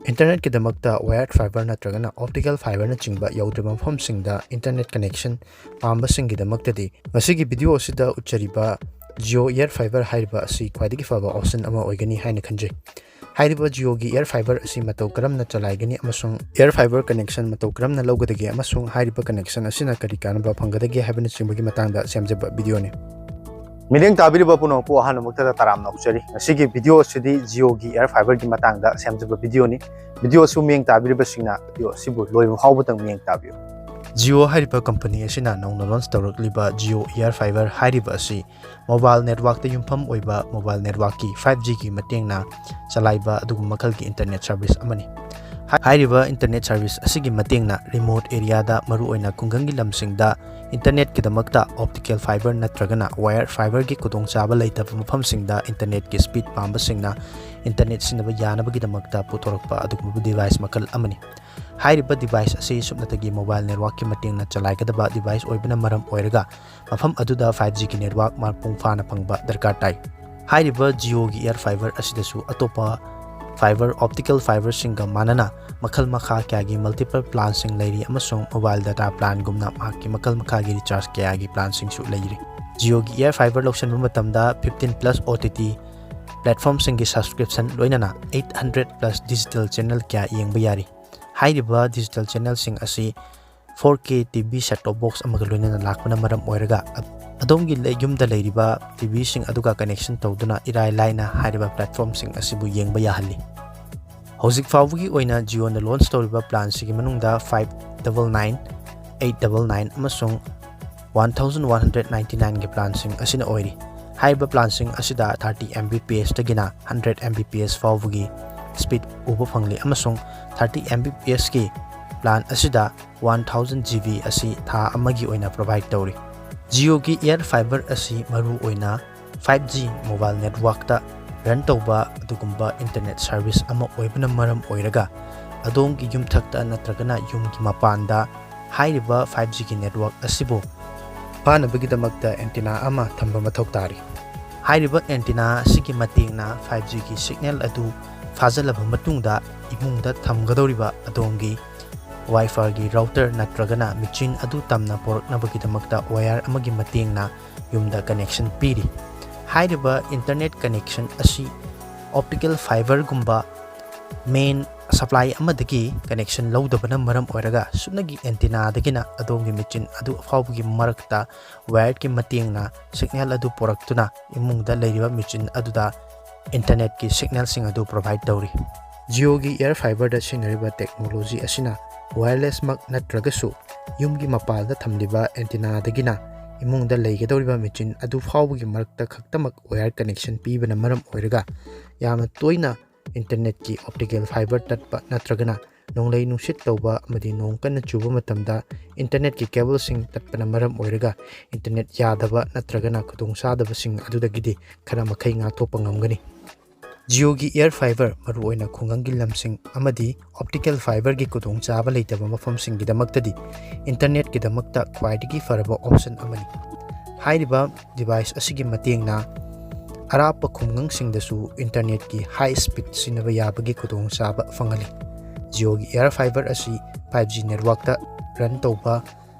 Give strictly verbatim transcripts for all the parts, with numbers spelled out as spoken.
ꯏꯟꯇꯔꯅꯦꯠꯀꯤꯗꯃꯛꯇ wired fiber ꯅꯠꯇ꯭ꯔꯒꯅ optical fiberꯅꯆꯤꯡꯕ ꯌꯧꯗ꯭ꯔꯤꯕ ꯃꯐꯝꯁꯤꯡꯗ internet connection ꯄꯥꯝꯕꯁꯤꯡꯒꯤꯗꯃꯛꯇꯗꯤ ꯉꯁꯤꯒꯤ video ꯑꯁꯤꯗ ꯎꯠꯆꯔꯤꯕ Jio Air Fiber ꯍꯥꯏꯔꯤꯕ ꯑꯁꯤ ꯈ꯭ꯋꯥꯏꯗꯒꯤ ꯐꯕ option ꯑꯃ ꯑꯣꯏꯒꯅꯤ ꯍꯥꯏꯅ ꯈꯟꯖꯩ꯫ ꯍꯥꯏꯔꯤꯕ Jioꯒꯤ Air Fiber ꯑꯁꯤ ꯃꯇꯧ ꯀꯔꯝꯅ ꯆꯂꯥꯏꯒꯅꯤ ꯑꯃꯁꯨꯡ Air Fiber connection ꯃꯇꯧ ꯀꯔꯝꯅ ꯂꯧꯒꯗꯒꯦ ꯑꯃꯁꯨꯡ ꯍꯥꯏꯔꯤꯕ connection ꯑꯁꯤꯅ ꯀꯔꯤ ꯀꯥꯟꯅꯕ ꯐꯪꯒꯗꯒꯦ ꯍꯥꯏꯕꯅꯆꯤꯡꯕꯒꯤ ꯃꯇꯥꯡꯗ ꯁꯦꯝꯖꯕ videoꯅꯤ꯫ ꯃꯤꯠꯌꯦꯡ ꯇꯥꯕꯤꯔꯤꯕ ꯄꯨꯝꯅꯃꯛꯄꯨ ꯑꯍꯥꯟꯕꯃꯛꯇꯗ ꯇꯔꯥꯝꯅ ꯑꯣꯛꯆꯔꯤ꯫ ꯉꯁꯤꯒꯤ video ꯑꯁꯤꯗꯤ Jioꯒꯤ Air Fiberꯒꯤ ꯃꯇꯥꯡꯗ ꯁꯦꯝꯖꯕ videoꯅꯤ꯫ Video ꯑꯁꯤ ꯃꯤꯠꯌꯦꯡ ꯇꯥꯕꯤꯔꯤꯕꯁꯤꯡꯅ video ꯑꯁꯤꯕꯨ ꯂꯣꯏꯕ ꯐꯥꯎꯕꯗꯪ ꯃꯤꯠꯌꯦꯡ ꯇꯥꯕꯤꯌꯨ꯫ Jio ꯍꯥꯏꯔꯤꯕ company ꯑꯁꯤꯅ ꯅꯧꯅ launch ꯇꯧꯔꯛꯂꯤꯕ Jio Air Fiber ꯍꯥꯏꯔꯤꯕ ꯑꯁꯤ mobile networkꯇ ꯌꯨꯝꯐꯝ ꯑꯣꯏꯕ mobile networkꯀꯤ five Gꯒꯤ ꯃꯇꯦꯡꯅ ꯆꯂꯥꯏꯕ ꯑꯗꯨꯒꯨꯝꯕ ꯃꯈꯜꯒꯤ internet service ꯑꯃꯅꯤ꯫ ꯍꯥꯏ-, ꯍꯥꯏꯔꯤꯕ internet service ꯑꯁꯤꯒꯤ ꯃꯇꯦꯡꯅ remote areaꯗ, ꯃꯔꯨꯑꯣꯏꯅ ꯈꯨꯡꯒꯪꯒꯤ ꯂꯝꯁꯤꯡꯗ internetꯀꯤꯗꯃꯛꯇ optical fiber ꯅꯠꯇ꯭ꯔꯒꯅ wired fiberꯒꯤ ꯈꯨꯗꯣꯡꯆꯥꯕ ꯂꯩꯇꯕ ꯃꯐꯝꯁꯤꯡꯗ internetꯀꯤ speed ꯄꯥꯝꯕꯁꯤꯡꯅ internet ꯁꯤꯖꯤꯟꯅꯕ ꯌꯥꯅꯕꯒꯤꯗꯃꯛꯇ ꯄꯨꯊꯣꯔꯛꯄ ꯑꯗꯨꯒꯨꯝꯕ device ꯃꯈꯜ ꯑꯃꯅꯤ꯫ ꯍꯥꯏꯔꯤꯕ device ꯑꯁꯤ ꯁꯨꯞꯅꯇꯒꯤ mobile networkꯀꯤ ꯃꯇꯦꯡꯅ ꯆꯂꯥꯏꯒꯗꯕ device ꯑꯣꯏꯕꯅ ꯃꯔꯝ ꯑꯣꯏꯔꯒ ꯃꯐꯝ ꯑꯗꯨꯗ five Gꯒꯤ network ꯃꯄꯨꯡ ꯐꯥꯅ ꯐꯪꯕ ꯗꯔꯀꯥꯔ ꯇꯥꯏ꯫ ꯍꯥꯏꯔꯤꯕ Jioꯒꯤ Air Fiber ꯑꯁꯤꯗꯁꯨ ꯑꯇꯣꯞꯄ fiber, optical fiberꯁꯤꯡꯒ ꯃꯥꯟꯅꯅ ꯃꯈꯜ ꯃꯈꯥ ꯀꯌꯥꯒꯤ multiple planꯁꯤꯡ ꯂꯩꯔꯤ ꯑꯃꯁꯨꯡ mobile data planꯒꯨꯝꯅ ꯃꯍꯥꯛꯀꯤ ꯃꯈꯜ ꯃꯈꯥꯒꯤ recharge ꯀꯌꯥꯒꯤ planꯁꯤꯡꯁꯨ ꯂꯩꯔꯤ꯫ Jioꯒꯤ Air Fiber ꯂꯧꯁꯤꯟꯕ ꯃꯇꯝꯗ fifteen plus OTT platformꯁꯤꯡꯒꯤ subscription ꯂꯣꯏꯅꯅ eight hundred plus digital channel ꯀꯌꯥ ꯌꯦꯡꯕ ꯌꯥꯔꯤ꯫ ꯍꯥꯏꯔꯤꯕ digital channelꯁꯤꯡ ꯑꯁꯤ four K TV set top box ꯑꯃꯒ ꯂꯣꯏꯅꯅ ꯂꯥꯛꯄꯅ ꯃꯔꯝ ꯑꯣꯏꯔꯒ ꯑ-, ꯑꯗꯣꯝꯒꯤ ꯂꯩ-, ꯌꯨꯝꯗ ꯂꯩꯔꯤꯕ TVꯁꯤꯡ ꯑꯗꯨꯒ connection ꯇꯧꯗꯨꯅ ꯏꯔꯥꯏ ꯂꯥꯏꯅ ꯍꯥꯏꯔꯤꯕ platformꯁꯤꯡ ꯑꯁꯤꯕꯨ ꯌꯦꯡꯕ ꯌꯥꯍꯜꯂꯤ꯫ ꯍꯧꯖꯤꯛ ꯐꯥꯎꯕꯒꯤ ꯑꯣꯏꯅ Jioꯅ launch ꯇꯧꯔꯤꯕ planꯁꯤꯒꯤ ꯃꯅꯨꯡꯗ five double nine, eight double nine ꯑꯃꯁꯨꯡ one thousand one hundred ninety nineꯒꯤ planꯁꯤꯡ ꯑꯁꯤꯅ ꯑꯣꯏꯔꯤ꯫ ꯍꯥꯏꯔꯤꯕ planꯁꯤꯡ ꯑꯁꯤꯗ thirty Mbpsꯇꯒꯤꯅ hundred Mbps ꯐꯥꯎꯕꯒꯤ speed ꯎꯕ ꯐꯪꯂꯤ ꯑꯃꯁꯨꯡ thirty Mbpsꯀꯤ plan ꯑꯁꯤꯗ one thousand GB ꯑꯁꯤ ꯊꯥ ꯑꯃꯒꯤ ꯑꯣꯏꯅ provide ꯇꯧꯔꯤ꯫ Jioꯒꯤ Air Fiber ꯑꯁꯤ ꯃꯔꯨ ꯑꯣꯏꯅ five G mobile networkꯇ run ꯇꯧꯕ ꯑꯗꯨꯒꯨꯝꯕ internet service ꯑꯃ ꯑꯣꯏꯕꯅ ꯃꯔꯝ ꯑꯣꯏꯔꯒ ꯑꯗꯣꯝꯒꯤ ꯌꯨꯝꯊꯛꯇ ꯅꯠꯇ꯭ꯔꯒꯅ ꯌꯨꯝꯒꯤ ꯃꯄꯥꯟꯗ ꯍꯥꯏꯔꯤꯕ five Gꯒꯤ network ꯑꯁꯤꯕꯨ ꯐꯥꯅꯕꯒꯤꯗꯃꯛꯇ antenna ꯑꯃ ꯊꯝꯕ ꯃꯊꯧ ꯇꯥꯔꯤ꯫ ꯍꯥꯏꯔꯤꯕ antenna ꯑꯁꯤꯒꯤ ꯃꯇꯦꯡꯅ five Gꯒꯤ signal ꯑꯗꯨ ꯊꯥꯖꯤꯜꯂꯕ ꯃꯇꯨꯡꯗ ꯏꯃꯨꯡꯗ ꯊꯝꯒꯗꯧꯔꯤꯕ ꯑꯗꯣꯝꯒꯤ Wi-Fiꯒꯤ router ꯅꯠꯇ꯭ꯔꯒꯅ ꯃꯦꯆꯤꯟ ꯑꯗꯨ ꯇꯝꯅ ꯄꯣꯔꯛꯅꯕꯒꯤꯗꯃꯛꯇ wire ꯑꯃꯒꯤ ꯃꯇꯦꯡꯅ ꯌꯨꯝꯗ connection ꯄꯤꯔꯤ꯫ ꯍꯥꯏꯔꯤꯕ internet connection ꯑꯁꯤ optical fiberꯒꯨꯝꯕ main supply ꯑꯃꯗꯒꯤ connection ꯂꯧꯗꯕꯅ ꯃꯔꯝ ꯑꯣꯏꯔꯒ ꯁꯨꯞꯅꯒꯤ antennaꯗꯒꯤꯅ ꯑꯗꯣꯝꯒꯤ ꯃꯦꯆꯤꯟ ꯑꯗꯨ ꯐꯥꯎꯕꯒꯤ ꯃꯔꯛꯇ wireꯀꯤ ꯃꯇꯦꯡꯅ signal ꯑꯗꯨ ꯄꯨꯔꯛꯇꯨꯅ ꯏꯃꯨꯡꯗ ꯂꯩꯔꯤꯕ ꯃꯦꯆꯤꯟ ꯑꯗꯨꯗ internetꯀꯤ signalꯁꯤꯡ ꯑꯗꯨ provide ꯇꯧꯔꯤ꯫ Jioꯒꯤ Air Fiberꯗ ꯁꯤꯖꯤꯟꯅꯔꯤꯕ technology ꯑꯁꯤꯅ wirelessꯃꯛ ꯅꯠꯇ꯭ꯔꯒꯁꯨ ꯌꯨꯝꯒꯤ ꯃꯄꯥꯜꯗ ꯊꯝꯂꯤꯕ antennaꯗꯒꯤꯅ ꯏꯃꯨꯡꯗ ꯂꯩꯒꯗꯧꯔꯤꯕ ꯃꯦꯆꯤꯟ ꯑꯗꯨ ꯐꯥꯎꯕꯒꯤ ꯃꯔꯛꯇ ꯈꯛꯇꯃꯛ wire connection ꯄꯤꯕꯅ ꯃꯔꯝ ꯑꯣꯏꯔꯒ ꯌꯥꯝꯅ ꯇꯣꯏꯅ internetꯀꯤ optical fiber ꯇꯠꯄ ꯅꯠꯇ꯭ꯔꯒꯅ ꯅꯣꯡꯂꯩ ꯅꯨꯡꯁꯤꯠ ꯇꯧꯕ ꯑꯃꯗꯤ ꯅꯣꯡ ꯀꯟꯅ ꯆꯨꯕ ꯃꯇꯝꯗ internetꯀꯤ cableꯁꯤꯡ ꯇꯠꯄꯅ ꯃꯔꯝ ꯑꯣꯏꯔꯒ internet ꯌꯥꯗꯕ ꯅꯠꯇ꯭ꯔꯒꯅ ꯈꯨꯗꯣꯡꯆꯥꯗꯕꯁꯤꯡ ꯑꯗꯨꯗꯒꯤꯗꯤ ꯈꯔ ꯃꯈꯩ ꯉꯥꯛꯊꯣꯛꯄ ꯉꯝꯒꯅꯤ꯫ Jioꯒꯤ Air Fiber ꯃꯔꯨꯑꯣꯏꯅ ꯈꯨꯡꯒꯪꯒꯤ ꯂꯝꯁꯤꯡ ꯑꯃꯗꯤ optical fiberꯒꯤ ꯈꯨꯗꯣꯡꯆꯥꯕ ꯂꯩꯇꯕ ꯃꯐꯝꯁꯤꯡꯒꯤꯗꯃꯛꯇꯗꯤ internetꯀꯤꯗꯃꯛꯇ ꯈ꯭ꯋꯥꯏꯗꯒꯤ ꯐꯔꯕ option ꯑꯃꯅꯤ꯫ ꯍꯥꯏꯔꯤꯕ device ꯑꯁꯤꯒꯤ ꯃꯇꯦꯡꯅ ꯑꯔꯥꯞꯄ ꯈꯨꯡꯒꯪꯁꯤꯡꯗꯁꯨ internetꯀꯤ high speed ꯁꯤꯖꯤꯟꯅꯕ ꯌꯥꯕꯒꯤ ꯈꯨꯗꯣꯡꯆꯥꯕ ꯐꯪꯍꯜꯂꯤ꯫ Jioꯒꯤ Air Fiber ꯑꯁꯤ five G networkꯇ run ꯇꯧꯕ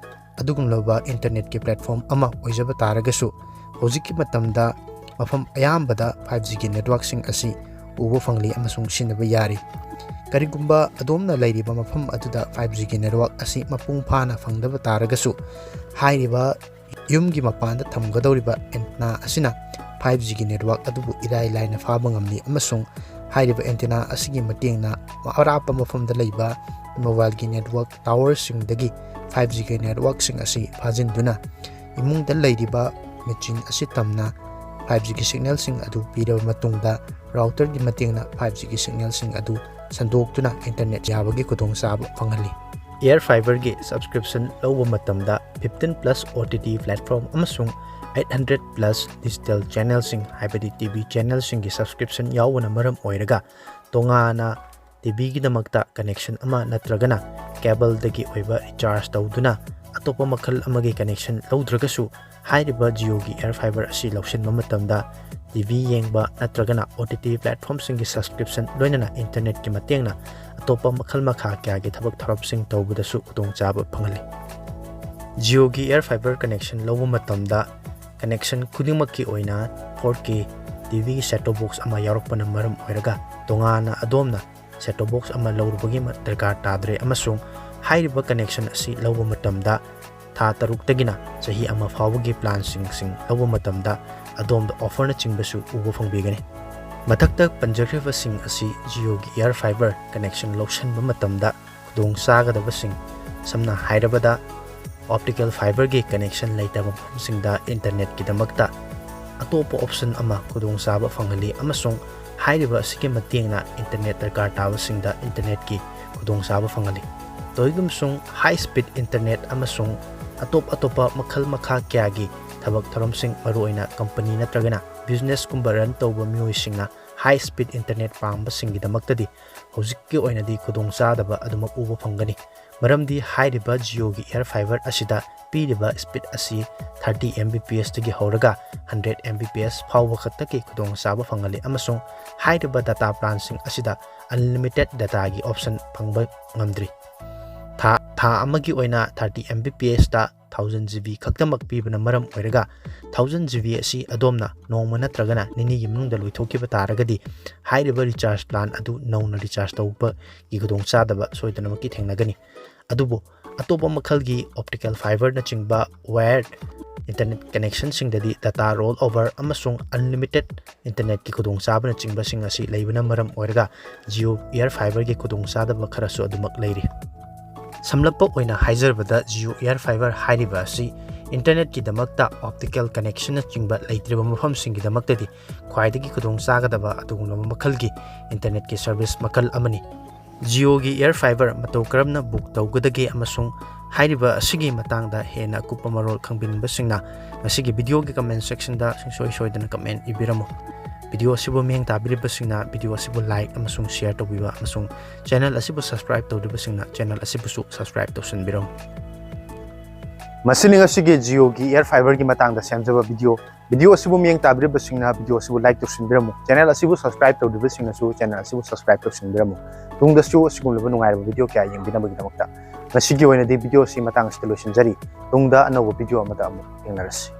ꯑꯗꯨꯒꯨꯝꯂꯕ internetꯀꯤ platform ꯑꯃ ꯑꯣꯏꯖꯕ ꯇꯥꯔꯒꯁꯨ, ꯍꯧꯖꯤꯛꯀꯤ ꯃꯇꯝꯗ ꯃꯐꯝ ꯑꯌꯥꯝꯕꯗ five Gꯒꯤ networkꯁꯤꯡ ꯑꯁꯤ ꯎꯕ ꯐꯪꯂꯤ ꯑꯃꯁꯨꯡ ꯁꯤꯖꯤꯟꯅꯕ ꯌꯥꯔꯤ꯫ ꯀꯔꯤꯒꯨꯝꯕ ꯑꯗꯣꯝꯅ ꯂꯩꯔꯤꯕ ꯃꯐꯝ ꯑꯗꯨꯗ five Gꯒꯤ network ꯑꯁꯤ ꯃꯄꯨꯡ ꯐꯥꯅ ꯐꯪꯗꯕ ꯇꯥꯔꯒꯁꯨ, ꯍꯥꯏꯔꯤꯕ ꯌꯨꯝꯒꯤ ꯃꯄꯥꯟꯗ ꯊꯝꯒꯗꯧꯔꯤꯕ antenna ꯑꯁꯤꯅ five Gꯒꯤ network ꯑꯗꯨꯕꯨ ꯏꯔꯥꯏ ꯂꯥꯏꯅ ꯐꯥꯕ ꯉꯝꯂꯤ ꯑꯃꯁꯨꯡ ꯍꯥꯏꯔꯤꯕ antenna ꯑꯁꯤꯒꯤ ꯃꯇꯦꯡꯅ ꯑꯔꯥꯞꯄ ꯃꯐꯝꯗ ꯂꯩꯕ mobileꯒꯤ network towerꯁꯤꯡꯗꯒꯤ five Gꯒꯤ networkꯁꯤꯡ ꯑꯁꯤ ꯐꯥꯖꯤꯟꯗꯨꯅ ꯏꯃꯨꯡꯗ ꯂꯩꯔꯤꯕ ꯃꯦꯆꯤꯟ ꯑꯁꯤ ꯇꯝꯅ five Gꯒꯤ signalꯁꯤꯡ ꯑꯗꯨ ꯄꯤꯔꯕ ꯃꯇꯨꯡꯗ routerꯒꯤ ꯃꯇꯦꯡꯅ five Gꯒꯤ signalꯁꯤꯡ ꯑꯗꯨ ꯁꯟꯗꯣꯛꯇꯨꯅ internet ꯌꯥꯕꯒꯤ ꯈꯨꯗꯣꯡꯆꯥꯕ ꯐꯪꯍꯜꯂꯤ꯫ Air Fiberꯒꯤ subscription ꯂꯧꯕ ꯃꯇꯝꯗ fifteen plus OTT platform ꯑꯃꯁꯨꯡ eight hundred plus digital channelꯁꯤꯡ, ꯍꯥꯏꯕꯗꯤ TV channelꯁꯤꯡꯒꯤ subscription ꯌꯥꯎꯕꯅ ꯃꯔꯝ ꯑꯣꯏꯔꯒ, ꯇꯣꯉꯥꯟꯅ TVꯒꯤꯗꯃꯛꯇ connection ꯑꯃ ꯅꯠꯇ꯭ꯔꯒꯅ cableꯗꯒꯤ ꯑꯣꯏꯕ recharge ꯇꯧꯗꯨꯅ ꯑꯇꯣꯞꯄ ꯃꯈꯜ ꯑꯃꯒꯤ connection ꯂꯧꯗ꯭ꯔꯒꯁꯨ, ꯍꯥꯏꯔꯤꯕ Jio ꯒꯤ Air Fiber ꯑꯁꯤ ꯂꯧꯁꯤꯟꯕ ꯃꯇꯝꯗ T V ꯌꯦꯡꯕ ꯅꯠꯇ꯭ꯔꯒꯅ O T T platform ꯁꯤꯡꯒꯤ subscription ꯂꯣꯏꯅꯅ internet ꯀꯤ ꯃꯇꯦꯡꯅ ꯑꯇꯣꯞꯄ ꯃꯈꯜ ꯃꯈꯥ ꯀꯌꯥꯒꯤ ꯊꯕꯛ ꯊꯧꯔꯝꯁꯤꯡ ꯇꯧꯕꯗꯁꯨ ꯈꯨꯗꯣꯡꯆꯥꯕ ꯐꯪꯍꯜꯂꯤ꯫ Jio ꯒꯤ Air Fiber connection ꯂꯧꯕ ꯃꯇꯝꯗ connection ꯈꯨꯗꯤꯡꯃꯛꯀꯤ ꯑꯣꯏꯅ four K T V ꯒꯤ set top box ꯑꯃ ꯌꯥꯎꯔꯛꯄꯅ ꯃꯔꯝ ꯑꯣꯏꯔꯒ, ꯇꯣꯉꯥꯟꯅ ꯑꯗꯣꯝꯅ set top box ꯑꯃ ꯂꯧꯔꯨꯕꯒꯤ ꯃ-, ꯗꯔꯀꯥꯔ ꯇꯥꯗ꯭ꯔꯦ, ꯑꯃꯁꯨꯡ ꯍꯥꯏꯔꯤꯕ connection ꯑꯁꯤ ꯂꯧꯕ ꯃꯇꯝꯗ ꯊꯥ ꯇꯔꯨꯛꯇꯒꯤꯅ ꯆꯍꯤ ꯑꯃ ꯐꯥꯎꯕꯒꯤ plan ꯁꯤꯡ ꯂꯧꯕ ꯃꯇꯝꯗ ꯑꯗꯣꯝꯗ offer ꯅꯆꯤꯡꯕꯁꯨ ꯎꯕ ꯐꯪꯕꯤꯒꯅꯤ꯫ ꯃꯊꯛꯇ ꯄꯟꯖꯈ꯭ꯔꯤꯕꯁꯤꯡ ꯑꯁꯤ Jio ꯒꯤ Air Fiber connection ꯂꯧꯁꯤꯟꯕ ꯃꯇꯝꯗ ꯈꯨꯗꯣꯡ ꯆꯥꯒꯗꯕꯁꯤꯡ, ꯁꯝꯅ ꯍꯥꯏꯔꯕꯗ, optical fiber ꯒꯤ connection ꯂꯩꯇꯕ ꯃꯐꯝꯁꯤꯡꯗ internet ꯀꯤꯗꯃꯛꯇ ꯑꯇꯣꯞꯄ option ꯑꯃ ꯈꯨꯗꯣꯡꯆꯥꯕ ꯐꯪꯍꯜꯂꯤ, ꯑꯃꯁꯨꯡ ꯍꯥꯏꯔꯤꯕ ꯑꯁꯤꯒꯤ ꯃꯇꯦꯡꯅ internet ꯗꯔꯀꯥꯔ ꯇꯥꯕꯁꯤꯡꯗ internet ꯀꯤ ꯈꯨꯗꯣꯡꯆꯥꯕ ꯐꯪꯍꯜꯂꯤ꯫ ꯇꯧꯏꯒꯨꯝꯁꯨꯡ, high speed internet ꯑꯃꯁꯨꯡ ꯑꯇꯣꯞ ꯑꯇꯣꯞꯄ ꯃꯈꯜ ꯃꯈꯥ ꯀꯌꯥꯒꯤ ꯊꯕꯛ ꯊꯧꯔꯝꯁꯤꯡ, ꯃꯔꯨꯑꯣꯏꯅ company ꯅꯠꯇ꯭ꯔꯒꯅ business ꯀꯨꯝꯕ run ꯇꯧꯕ ꯃꯤꯑꯣꯏꯁꯤꯡꯅ high speed internet ꯄꯥꯝꯕꯁꯤꯡꯒꯤꯗꯃꯛꯇꯗꯤ ꯍꯧꯖꯤꯛꯀꯤ ꯑꯣꯏꯅꯗꯤ ꯈꯨꯗꯣꯡꯆꯥꯗꯕ ꯑꯗꯨꯃꯛ ꯎꯕ ꯐꯪꯒꯅꯤ, ꯃꯔꯝꯗꯤ ꯍꯥꯏꯔꯤꯕ Jio ꯒꯤ Air Fiber ꯑꯁꯤꯗ ꯄꯤꯔꯤꯕ speed ꯑꯁꯤ thirty M B P S ꯗꯒꯤ ꯍꯧꯔꯒ hundred M B P S ꯐꯥꯎꯕ ꯈꯛꯇꯒꯤ ꯈꯨꯗꯣꯡꯆꯥꯕ ꯐꯪꯍꯜꯂꯤ, ꯑꯃꯁꯨꯡ ꯍꯥꯏꯔꯤꯕ data plan ꯁꯤꯡ ꯑꯁꯤꯗ unlimited data ꯒꯤ option ꯐꯪꯕ ꯉꯝꯗ꯭ꯔꯤ꯫ ꯊꯥ, ꯊꯥ ꯑꯃꯒꯤ ꯑꯣꯏꯅ thirty M B P S ꯇ thousand G B ꯈꯛꯇꯃꯛ ꯄꯤꯕꯅ ꯃꯔꯝ ꯑꯣꯏꯔꯒ, thousand G B ꯑꯁꯤ ꯑꯗꯣꯝꯅ ꯅꯣꯡꯃ ꯅꯠꯇ꯭ꯔꯒꯅ ꯅꯤꯅꯤꯒꯤ ꯃꯅꯨꯡꯗ ꯂꯣꯏꯊꯣꯛꯈꯤꯕ ꯇꯥꯔꯒꯗꯤ, ꯍꯥꯏꯔꯤꯕ recharge plan ꯑꯗꯨ ꯅꯧꯅ recharge ꯇꯧꯕꯒꯤ ꯈꯨꯗꯣꯡꯆꯥꯗꯕ ꯁꯣꯏꯗꯅꯃꯛꯀꯤ ꯊꯦꯡꯅꯒꯅꯤ꯫ ꯑꯗꯨꯕꯨ ꯑꯇꯣꯞꯄ ꯃꯈꯜꯒꯤ optical fiber ꯅꯆꯤꯡꯕ wired internet connection ꯁꯤꯡꯗꯗꯤ data roll over ꯑꯃꯁꯨꯡ unlimited internet ꯀꯤ ꯈꯨꯗꯣꯡꯆꯥꯕꯅꯆꯤꯡꯕꯁꯤꯡ ꯑꯁꯤ ꯂꯩꯕꯅ ꯃꯔꯝ ꯑꯣꯏꯔꯒ Jio Air Fiber ꯒꯤ ꯈꯨꯗꯣꯡꯆꯥꯗꯕ ꯈꯔꯁꯨ ꯑꯗꯨꯃꯛ ꯂꯩꯔꯤ꯫ ꯁꯝꯂꯞꯄ ꯑꯣꯏꯅ ꯍꯥꯏꯖꯔꯕꯗ, Jio Air Fiber ꯍꯥꯏꯔꯤꯕ ꯑꯁꯤ internet ꯀꯤꯗꯃꯛꯇ optical connection ꯅꯆꯤꯡꯕ ꯂꯩꯇ꯭ꯔꯤꯕ ꯃꯐꯝꯁꯤꯡꯒꯤꯗꯃꯛꯇꯗꯤ ꯈ꯭ꯋꯥꯏꯗꯒꯤ ꯈꯨꯗꯣꯡ ꯆꯥꯒꯗꯕ ꯑꯗꯨꯒꯨꯝꯂꯕ ꯃꯈꯜꯒꯤ internet ꯀꯤ service ꯃꯈꯜ ꯑꯃꯅꯤ꯫ Jio ꯒꯤ Air Fiber ꯃꯇꯧ ꯀꯔꯝꯅ book ꯇꯧꯒꯗꯒꯦ ꯑꯃꯁꯨꯡ ꯍꯥꯏꯔꯤꯕ ꯑꯁꯤꯒꯤ ꯃꯇꯥꯡꯗ ꯍꯦꯟꯅ ꯑꯀꯨꯞꯄ ꯃꯔꯣꯜ ꯈꯪꯕꯤꯅꯤꯡꯕꯁꯤꯡꯅ ꯉꯁꯤꯒꯤ video ꯒꯤ comment section ꯗ ꯁꯨꯡꯁꯣꯏ ꯁꯣꯏꯗꯅ comment ꯏꯕꯤꯔꯝꯃꯨ꯫ Video ꯑꯁꯤꯕꯨ ꯃꯤꯠꯌꯦꯡ ꯇꯥꯕꯤꯔꯤꯕꯁꯤꯡꯅ video ꯑꯁꯤꯕꯨ like ꯑꯃꯁꯨꯡ share ꯇꯧꯕꯤꯕ, ꯑꯃꯁꯨꯡ channel ꯑꯁꯤꯕꯨ subscribe ꯇꯧꯗ꯭ꯔꯤꯕꯁꯤꯡꯅ channel ꯑꯁꯤꯕꯨꯁꯨ subscribe ꯇꯧꯁꯤꯟꯕꯤꯔꯝꯃꯨ꯫ ꯃꯁꯤꯅꯤ ꯉꯁꯤꯒꯤ Jioꯒꯤ air fiberꯒꯤ ꯃꯇꯥꯡꯗ ꯁꯦꯝꯖꯕ video꯫ Video ꯑꯁꯤꯕꯨ ꯃꯤꯠꯌꯦꯡ ꯇꯥꯕꯤꯔꯤꯕꯁꯤꯡꯅ video ꯑꯁꯤꯕꯨ like ꯇꯧꯁꯤꯟꯕꯤꯔꯝꯃꯨ꯫ Channel ꯑꯁꯤꯕꯨ subscribe ꯇꯧꯗ꯭ꯔꯤꯕꯁꯤꯡꯅꯁꯨ channel ꯑꯁꯤꯕꯨ subscribe ꯇꯧꯁꯤꯟꯕꯤꯔꯝꯃꯨ꯫ ꯇꯨꯡꯗꯁꯨ ꯑꯁꯤꯒꯨꯝꯂꯕ ꯅꯨꯡꯉꯥꯏꯔꯕ video ꯀꯌꯥ ꯌꯦꯡꯕꯤꯅꯕꯒꯤꯗꯃꯛꯇ꯫ ꯉꯁꯤꯒꯤ ꯑꯣꯏꯅꯗꯤ video ꯑꯁꯤ ꯃꯇꯥꯡ ꯑꯁꯤꯗ ꯂꯣꯏꯁꯤꯟꯖꯔꯤ꯫ ꯇꯨꯡꯗ ꯑꯅꯧꯕ video ꯑꯃꯗ ꯑꯃꯨꯛ ꯊꯦꯡꯅꯔꯁꯤ꯫